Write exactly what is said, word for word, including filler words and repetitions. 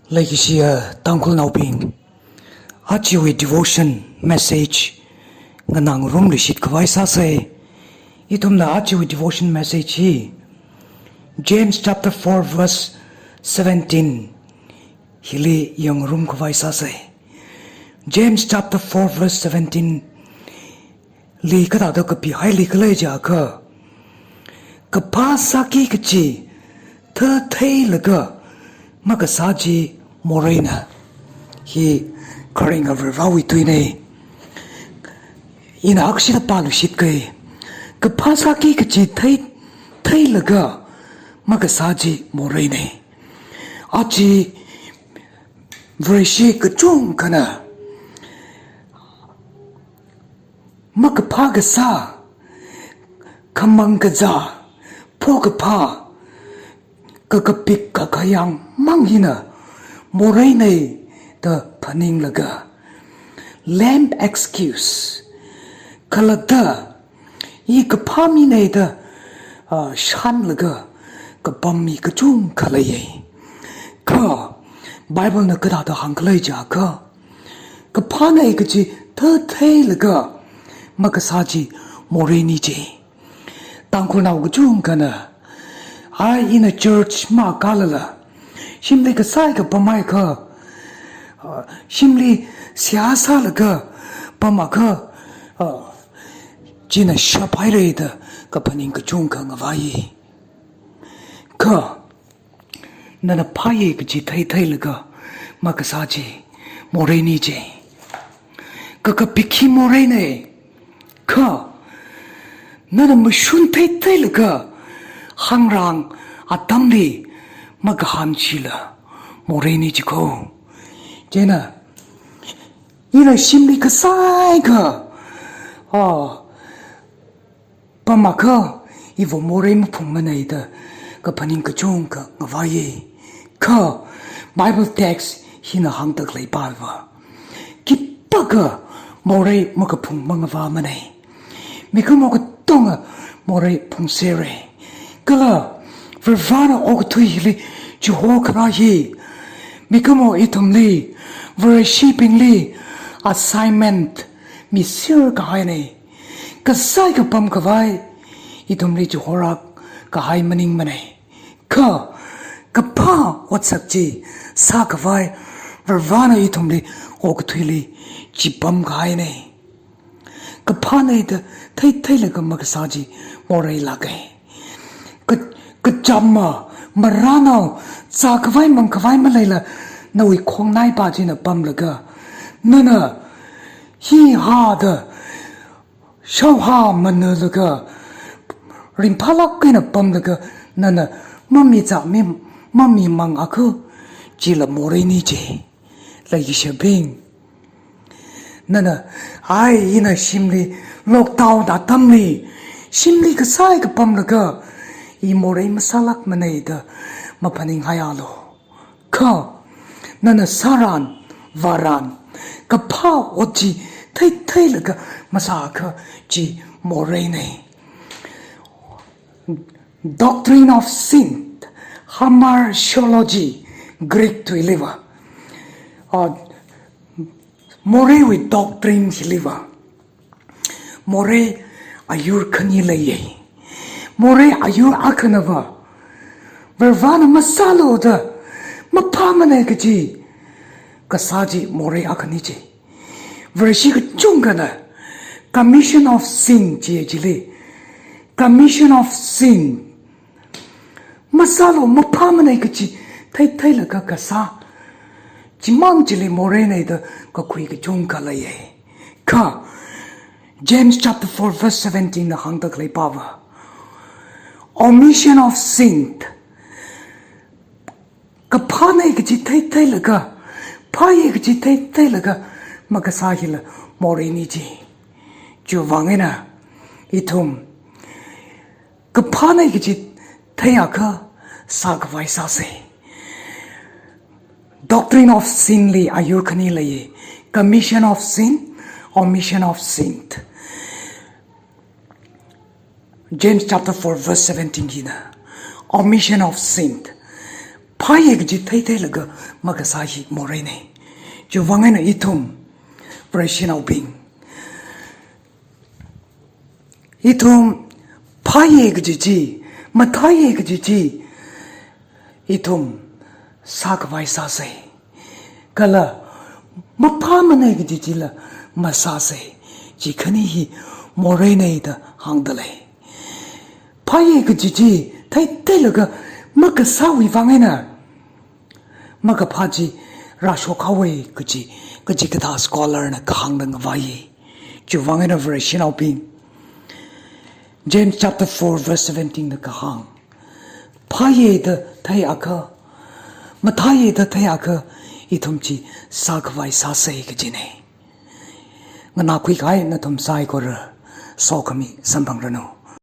Leikashiya Tangkhulnaobing, ajawui devotion message nganāngarumluishit khavai sāsei. Ithumna ajawui devotion message hi James chapter four verse seventeen hili yangngarum khavai sāsei. James chapter four verse seventeen li kathāda kapihaili khala jiakha, kaphā sāki kachi thātheilaga makasā chi moreina. Hi kharinga Varivarawui tuinei. Ina akshida pāluishit kai. Kaphā sāki kachi thei, theilaga makasā chi moreinei. Aja Vareshi kachungkhana makaphā kasā, khamang kazā, phokaphā, kakapik kakayāng mang hina moreinei da phaninglaga, lame excuse, khalatta, i kaphā minei da, ah, shānlaga kapam mi kachungkha leiye. Kha Bible na kathāda hāngkhala jiakha, kaphānei kachi thātheilaga makasā chi moreini je. Tangkhulnao kachungkhana, ai ina church makālala, shimli kasai kapamhaiakha, ah, shimli seihā sālaga pamhaiakha, ah, china shaphairei da kaphaning kachungkha ngavaiye. Kha nana phāye kachi thātheilaga makasā chi moreini je. Kakapik hi moreinei. Kha nana mashun thātheilaga hāngrang atamli makahān chila moreini jiko. Chieina ina shimli kasai kha, ah, pamhaiakha, iva morei maphungmanei da kaphaning kachungkha ngavaiye. Kha Bible text hina hāngda khalei pāva, khipākha morei makaphung mangavāmanei. Mikumo katonga morei phungserei. Kala Varivarana okathui hili chihokharā hi mikumo ithumli, Vareshibingli assignment miser kahainei. Kasai kapam khavai ithumli chihorak kahai maningmanei. Kha kaphā otsak chi sākhavai Varivarana ithumli okathuili chipam kahainei. Kaphānei da thātheilaga makasā chi moreilākei. Ka, kachāma, marānao, zākhavai mangkhavai maleila nawui khongnaipā china pamlaga, nana hi hāda shaohā manalaga, ringphālāk eina pamlaga, nana mamizā mi, mamimangakha, chila moreini je. Leikashibing, nana, ai ina shimli lockdown atamli, shimli kasai kapamlaga, i morei masālākmanei da maphaninghaialu. Kha nana sāran, vāran, kaphā ot chi thātheilaga masāakha chi moreinei. Doctrine of sin, hamartiology, Greek tuiliva. Ah, moreiwui doctrine hiliva, morei ayur khani leiye. Morei ayur akhanava Varivarana masālu da maphāmanei kachi kasā chi morei akhani je. Vareshi kachungkhana commission of sin je chili, commission of sin, masālu maphāmanei kachi thātheilaga kasā chimang chili moreinei da kakhui kachungkha leiye. Kha James chapter four verse seventeen na hāngda khalei pāva, omission of sin, kaphānei kachi thātheilaga, phāye kachi thātheilaga makasā hila moreini je. Chiwuivang eina ithum kaphānei kachi theiakha sākhavai sāsei. Doctrine of sin li ayur khani leiye. Commission of sin, omission of sin. James chapter four verse seventeen hina, omission of sin. Phāya kaji theitheilaga makasā hi moreinei. Chiwuivang eina ithum Vareshinaobing, ithum phāya kaji chi, mathāya kaji chi, ithum sākhavai sāsei. Kala maphāmanei kaji chila masāsei. Chi khani hi moreinei da hāngdalei. Phāya kaji chi theitheilaga makasāwui vang eina makaphā chi rāshokhaowei kaji, kachikathā scholar na kahāngda ngavaiye. Chiwuivang eina Vareshinaobing, James chapter four verse seventeen da kahāng, phāya da theiakha, mathāya da theiakha, ithum chi sākhavai sāsei kajinei. Nganākhui kahai nathum saikora sokhami samphangranu.